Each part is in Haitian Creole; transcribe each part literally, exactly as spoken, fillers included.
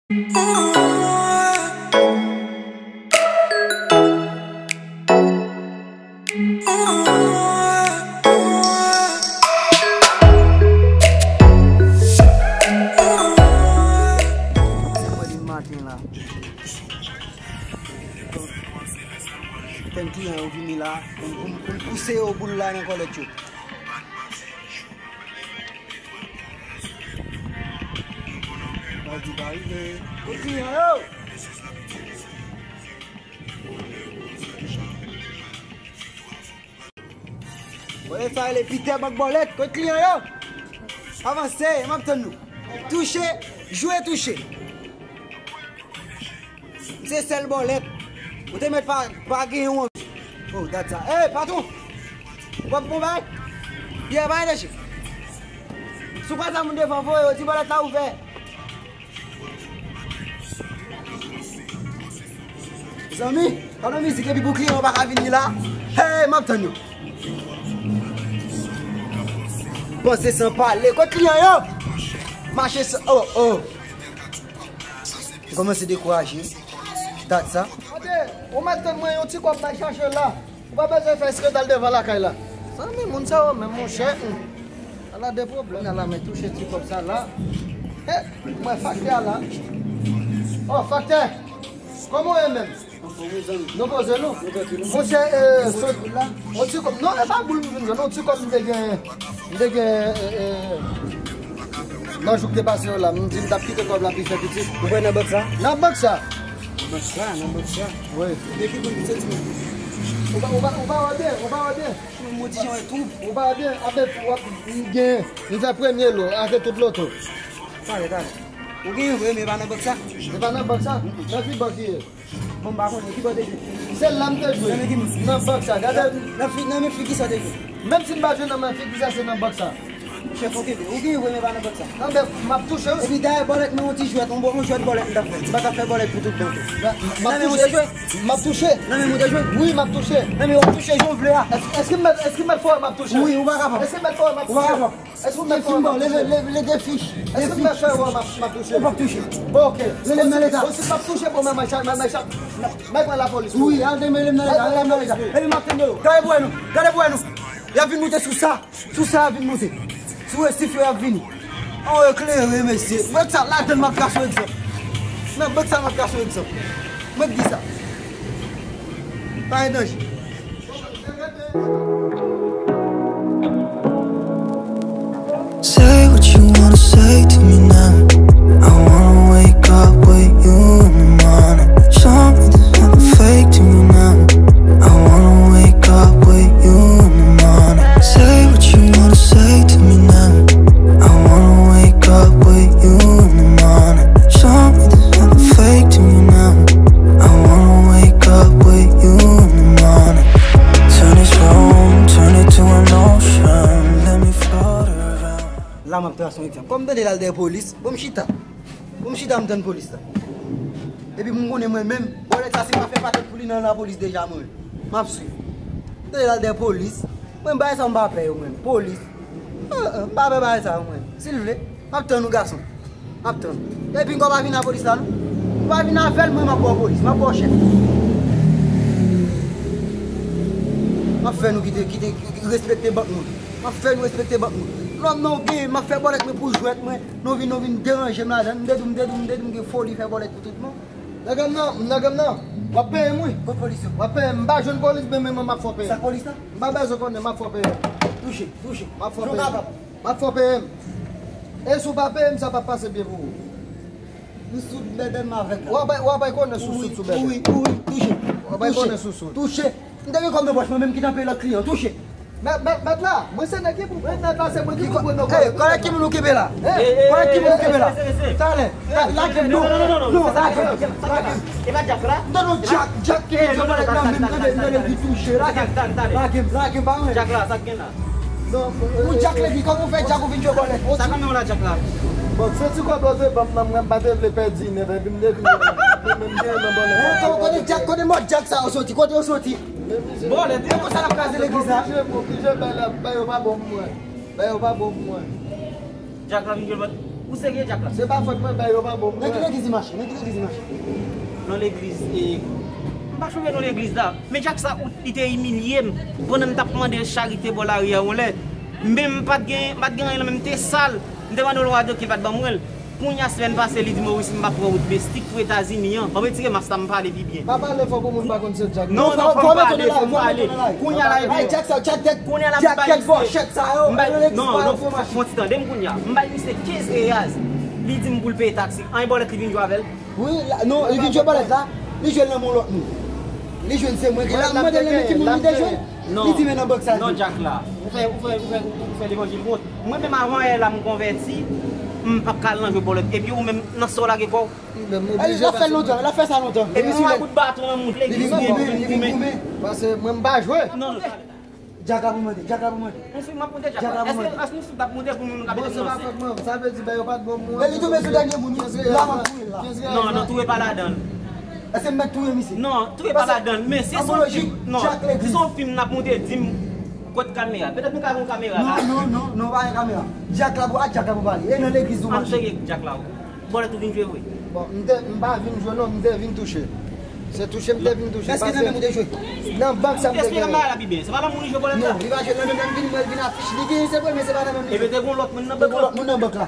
Maten la. Fè m kliyan yo vini la, pou m, pou m, pou m pouse yo boul la nan kòlèt yo. Madi pa rive. Kot kliyan yo? Bon, e sa rele Pitè bank bòlèt. Kot kliyan yo? Avanse, m ap tann nou. Touche, jwe touche. Se sèl bòlèt. Ou te mèt pa, pa genyen yon. Oh, dat sa. Ey, patwon! Ou p ap bon bay? Byen, bay deje. Si w kwè sa moun devan voye, yo di bòlèt la ouvè. Zanmi, pa nan mizik epi pou kliyan yo pa ka vini la. Hey, m ap tann yo. Panse san pale. Kot kliyan yo? Mache san, oh, oh. M kòmanse dekouraje. Dat sa. Tande, ou mèt tann mwen yon ti kòb m al chache la. Ou pa bezwen fè eskandal devan lakay la. Zanmi, moun sa yo menm, monchè. Hmm. Ala de pwoblèm. Ala men touche ti kòb sa la. Eh, mwen faktè a la. Oh, faktè. Kòman w ye menm? Nou poze nou. Monchè, eh, sot, yon ti kòb. Non, e pa boul m vin jwenn. Yon ti kòb m te gen, m te gen, eh, eh, nan jou k te pase yo la. M di m t ap kite kòb la pi fè pitit. Ou kwè nan bank sa? Nan bank sa. Nan bank sa, nan bank sa. Wi. Men ki moun ki soti menm? Ou pa, ou pa, ou pa wè byen, ou pa wè byen. Mwen ti jan wè tou. Ou pa wè byen, apre w ap gen, m fè premye lo, ake tout loto. Talè, talè. Ou genyen vre, men e pa nan bank sa. E pa nan bank sa? Nan ki bank li ye? Bon, m pa konnen ki bò te jwe. Se la m te jwe. Nan men ki moun? Nan bank sa. Gade. Nan fi, nan men fi ki sa te jwe. Menm si m pa jwe nan men fi ki sa, se nan bank sa. Chèf, oke, ou gen vre men pa nan bank sa. Nan men m ap touche wi. Epi dayè bòlèt mwen yon ti jwèt, yon bò, yon jwèt bòlèt m t ap fè. M pa t ap fè bòlèt pou tout tan tou. M ap touche. M ap touche. Nan men m ou te jwe? Wi, m ap touche. Nan men w ap touche jan w vle a. Èske, èske m mèt, èske m mèt fò m ap touche? Wi, ou pa kapab. Èske m mèt fò m ap touche? Ou pa kapab. Èske w mèt fè wè m ap touche? Leve, leve, leve de fich. Èske w mèt fè wè m ap touche? Ou p ap touche. Bon, oke. Mele m nan leta. Osi m ap touche pou mwen, mwen, mwen, mwen, mwen pran lapolis. Wi, al te mele m nan leta, al mele m nan leta. Epi m ap tande yo. Gade pou wè nou, gade pou wè nou. Y ap vin moute sou sa, sou sa y ap vin moute. Sou resif yo y ap vini. An eklere, mesye. Mwen sa ladan m ap kase yon egzanp. Nan bank sa m ap kase yon egzanp. Mwen di sa. Pa gen danje. Say what you wanna say to me now. I wanna wake up with you in the morning. Something, something fake to me now. I wanna wake up with you in the morning. Say what you wanna say to me now. I wanna wake up with you in the morning. Something, something fake to me now. I wanna wake up with you in the morning. Turn this room, turn it to an ocean. Let me float around. La m ap trase yon egzanp. Kòm m tande l al dèyè polis, bon m chita. Bon m chita m tann polis la. Epi m konnen mwen menm, bòlèt sa si m pa fè patant pou li nan lapolis deja mwen. M ap swiv. M tande l al dèyè polis. Mwen bagay sa m pa pè yo mwen. Polis. Ah, ah, m pa pè bagay sa yo mwen. Si l vle, m ap tann ou gason. M ap tann. Epi n pa vin a polis la non. Ou pa vin avè l, mwen m ap ba w polis. M ap ba w chèf. M ap fè nou kite, kite, kite respekte bank nou. M ap fè nou respekte bank nou. Lòm nan ou gen, m ap fè bòlèt mwen pou jwèt mwen. Nou vin, nou vin deranje m ladan. M te di w, m te di w, m te di w, m gen foli fè bòlèt pou tout moun. Nèg m nan, nèg m nan. W ap peye m wi. Kot polis yo? W ap peye m. M pa jwenn polis, men, men, men m ap fè w peye. Sa k polis la? M pa bezwen konnen, m ap fè w peye. Touche, touche. M ap fè w peye. Jan w kapab. M ap fè w peye m. E si w pa peye m, sa p ap pase byen pou ou. M soud bèbè m avèk la. W ap bay, w ap bay konnen sou soud, sou bèbè. Wi, wi, touche. W ap bay konnen sou soud. Touche. M te gen kòb nan pòch mwen menm ki t ap peye lòt kliyan. Touche. Mèt, mèt, mèt la, mwen se nèg ki pou pran, mèt la, se mwen ki pou pran nan kòb. Kòlèg ki moun ou kenbe la? Kòlèg ki moun ou kenbe la? Talè, lage m non. Non, lage m, lage m. E pa Jack la? Non, non, Jack, Jack ki gen kòlèg nan men m, tande, tande, li touche. Lage m, lage m, lage m, pa mwen. Jack la, sa k gen la? Non, ou Jack Levy, kòman ou fè Jack ou vin jwe bòlèt? Sa k nan men w la, Jack la? Bon, se ti kòb la w te ban m nan, mwen pa te vle pèdi nèt, epi m te vin, mwen menm gen nan bòlèt. Kote Jack, kote mòd Jack sa yo soti, kote yo soti? Bòlèt, e konsa l ap kraze legliz la. Oblije, oblije, bay la, bay yo pa bon pou mwen. Bay yo pa bon pou mwen. Jack la vin jwe bòlèt. Ou serye, Dyak la? Se pa fòt mwen, bèl yo pa bon pou mwen. Nan ki legliz li mache? Nan ki legliz li mache? Nan legliz, e, m pa sonje non legliz la. Men Dyak sa, ou, li te imilye m pandan m t ap mande l charite bò lari a yon lè. Men m pa t gen, m pa t gen anyen nan men m, m te sal. M te mande l yon radyo ki l pa t ban mwen l. Kounye a, semèn pase, li di Moris, m pa pran wout Mestik pou Etazini an. Ban m retire mas la, m pale pi byen. Pa pale fò pou moun pa konn se Dyak. Non, non, fò m pale, fò m pale. Kounye a la, epi Dyak sa, Dyak tèt, kounye a la, m bay misye, bòchèt sa yo, non, non, fò ti tande m kounye a. M bay misye kenz reyaz. Li di m pou l peye taksi. Anyen bòlèt li vin jwe avè l. Wi, non, li vin jwe bòlèt la. Li jwe l nan men yon lòt moun. Li jwenn se mwen ki la, m mande l nan men ki moun li te jwe. Li di men nan bank sa. Non, Dyak la. Ou fè, ou fè, ou fè, ou fè levanjil kont. Mwen menm avan yè la m konvèti, m p ap ka al nan jwe bòlèt. Epi ou menm nan sa w lage kò w. L ap fè l lontan, l ap fè sa lontan. Epi si w pa bout baton nan moun legliz li vin goumen. Paske mwen m pa jwe. Non, non. Dyak la pou mande, Dyak la pou mande. Yon fi m ap monte Dyak la. Èske, èske yon fi t ap monte pou moun k ap ete nan sèn? Sa vle di bèl yo pa t bon moun. Li tonbe sou dènye moun wi. La m ap touye l la. Non, non, touye pa ladan l. Èske m mèt touye misye? Non, touye pa ladan l. Men si se yon fi m, non, si se yon fi m n ap monte, di m kot kamera. Petèt nou ka gen yon kamera la. Non, non, non, non, pa gen kamera. Dyak la pou, a Dyak la pou pale. E nan legliz nou mache. An serye, Dyak la. Bòlèt ou vin jwe vre? Bon, m te, m pa vin jwe non, m te vin touche. Se touche m te vin touche. Èske nan menm ou te jwe? Nan bank sa m te genyen. Èske nan bagay la pi byen? Se pa nan moun li jwe bòlèt la? Non, li pa jwe nan menm, nan vin, mwen vin afich li, gen se premye, se pa nan menm li jwe. Ebyen te gen lòt moun nan bank la. Te gen lòt moun nan bank la.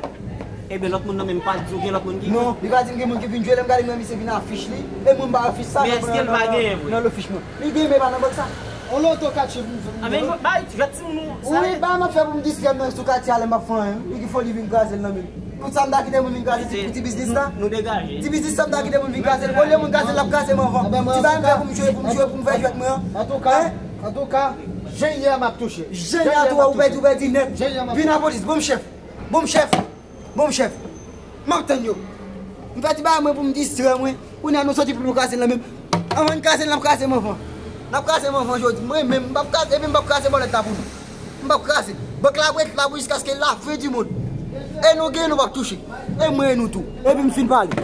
Ebyen lòt moun nan menm pa di w gen lòt moun ki. Non, li pa di m gen moun ki vin jwe, lè m gade mwen misye vin afich li. E mwen m pa afich sa. Men èske l pa genyen vre? Nan lofich mwen. Li genyen men pa nan bank sa. On loto katye pou m fè. A men bay jwèt timoun ou sa. Wi, ba m ap fè pou m distrè m nan sou katye a lè m ap fè anyen. Li ki foli vin kraze l nan men. Tout sa m ta kite moun vin kraze ti, ti biznis la. Nou degaje. Ti biznis sa m ta kite moun vin kraze l. Olye moun kraze l, l ap kraze m anvan. Ti bagay m fè pou m jwe, pou m jwe, pou m fè jwèt mwen an. Antouka, antouka, jen yè m ap touche. Jen yè tou, ou pèdi, ou pèdi nèt. Vin a polis, bon chèf. Bon chèf. Bon chèf. M ap tann yo. M fè ti bagay mwen pou m distrè mwen. Kounye a nou soti pou nou kraze l nan men m. Anvan n kraze l, n ap kraze m anvan. N ap kraze m anvan jodi. Mwen menm, m p ap kraze, epi m p ap kraze bòlèt la pou nou. M p ap kraze. Bank la ap ret la pou jiskaske la fen di mond. E nou gen, nou p ap touche. E mwen, e nou tou. Epi m fin pale.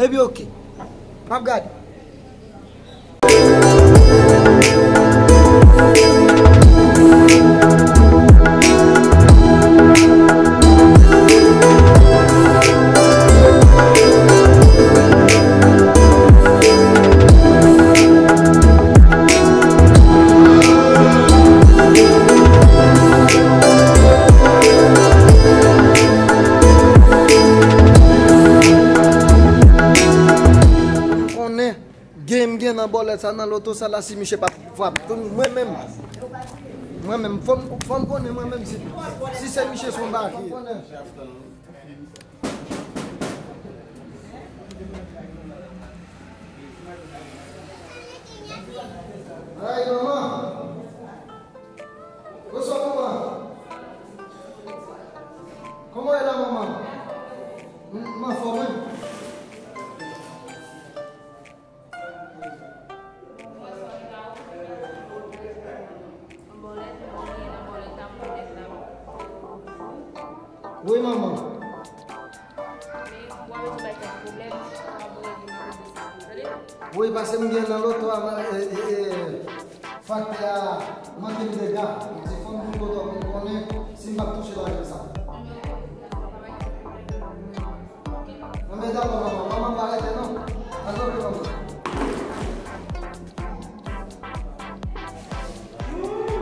Epi oke. M ap gade. Konnen Game gen nan bòlèt sa, nan loto sa la, si misye pa t frape. Mwen menm, mwen menm, fò m, fò m konnen mwen menm si, si se misye sou m pa ki. Ay, manman. Bonswa, manman. Kòman w ye la, manman? M, m anfòm, wi. Wi, manman. Wi, paske m gen nan loto a, e, e, e, faktè a manke m dega. Li di fò m vin kote w pou m konnen si m p ap touche lajan sa. Anben dakò, manman. Manman pa rete non. Ann oke, manman.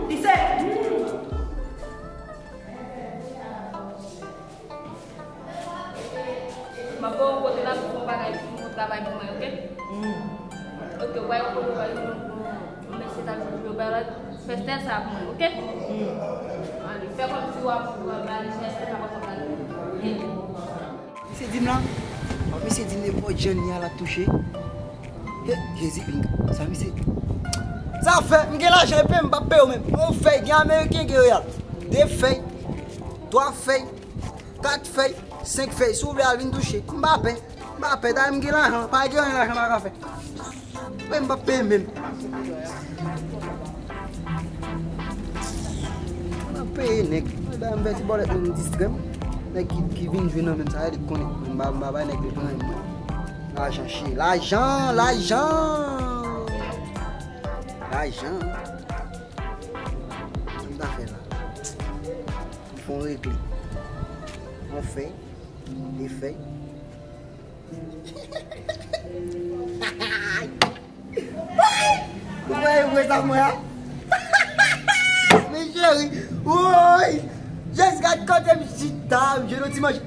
Lise! M ap ba w kote la pou fè yon bagay, pou fè yon travay pou mwen, oke? Oke, w a yon kote w a yon, yon, yon mesye ta jwe jwe balòt, fè stèl sa pou mwen, oke? Ale, fè kòmsi w ap, w ap bale jès, fè sa w ap bale. Misye di m la, misye di nenpòt jan li a l ap touche. He, Jezi, pinga, sa misye. Sa fè, m gen lajan epi m p ap peye w menm. Yon fèy, gen ameriken, gen reyal. De fèy, twa fèy, kat fèy, senk fèy. Si w vle al vin touche, m pa pè. M pa pè, dayè m gen lajan, pa gen anyen lajan pa ka fè. Men m p ap peye menm. Mwen ap peye nèg. Mwen bay m fè ti bòlèt mwen m distrè m. Nèg ki, ki vin jwe nan men m sa, li konnen. Mwen m pa, m pa bay nèg li pran mwen. Lajan che. Lajan, lajan. Lajan. Sa m ta fè la? M fè yon regle. Yon fè. De fèy. Ou wè, ou wè sa mwen a? Men cheri, woy! Jès gad kote m chita, m jwenn yon ti manje.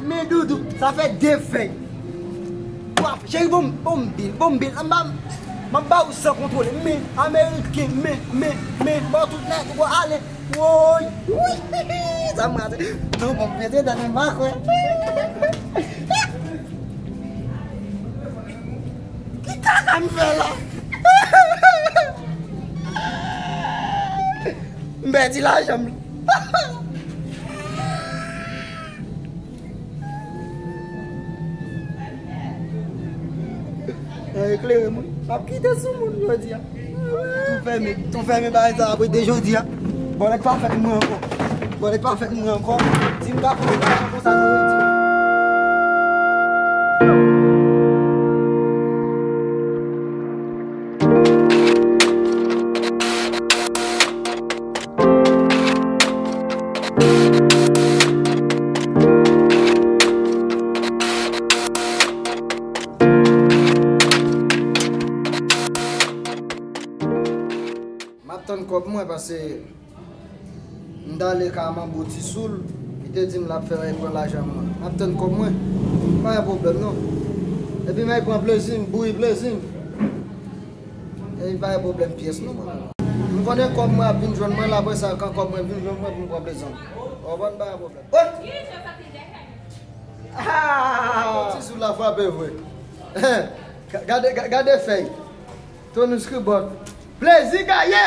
Men doudou, sa fè de fèy. Waf, cheri, bon, bon bil, bon bil. M ap ba ou san kontwole. Men, ameriken, men, men, men, ba w tout nèg, ou ale. Woy! Wi! Sa m rate. Non, bon, pete dan nan makwe. Ki kaka m fè la? M pèdi lajan m. Nan eklere moun. M ap kite sou moun jodi a. Tou fèmen, tou fèmen bagay sa apre de jodi a. Bòlèt pa fèt mwen ankò. Bòlèt pa fèt mwen ankò. Si m ta fè yon bagay konsa, nou redi. M ap tann kòb mwen paske m t ale ka manbo Ti Soul, li te di m l ap fè pran lajan mwen. M ap tann kòb mwen. Pa gen pwoblèm non. Epi m al pran plezi m, bouri plezi m. E pa gen pwoblèm pyès non mwen. M konnen kòb mwen ap vin jwenn mwen la, apre sa, kan kòb mwen vin jwenn mwen pou m pran plezi m. Ou konprann, pa gen pwoblèm. Wi! Ah! Ti Soul la frape vre. Gade, gade fèy. Tonus Kribòt. Plezi gaye!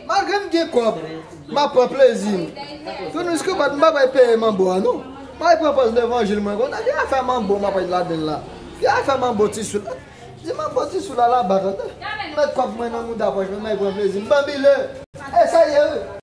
Malgre m gen kòb, m ap pran plezi m. Tonus Kribòt, m pa pral peye manbo a non. M al pran pòz levanjil mwen konn. Gen afè manbo m ap pran ladann la. Gen afè manbo Ti Soul. Di manbo Ti Soul la laba tande. Met kòb mwen nan mouda pòch mwen, m al pran plezi m. Banbile. E sa ye wi.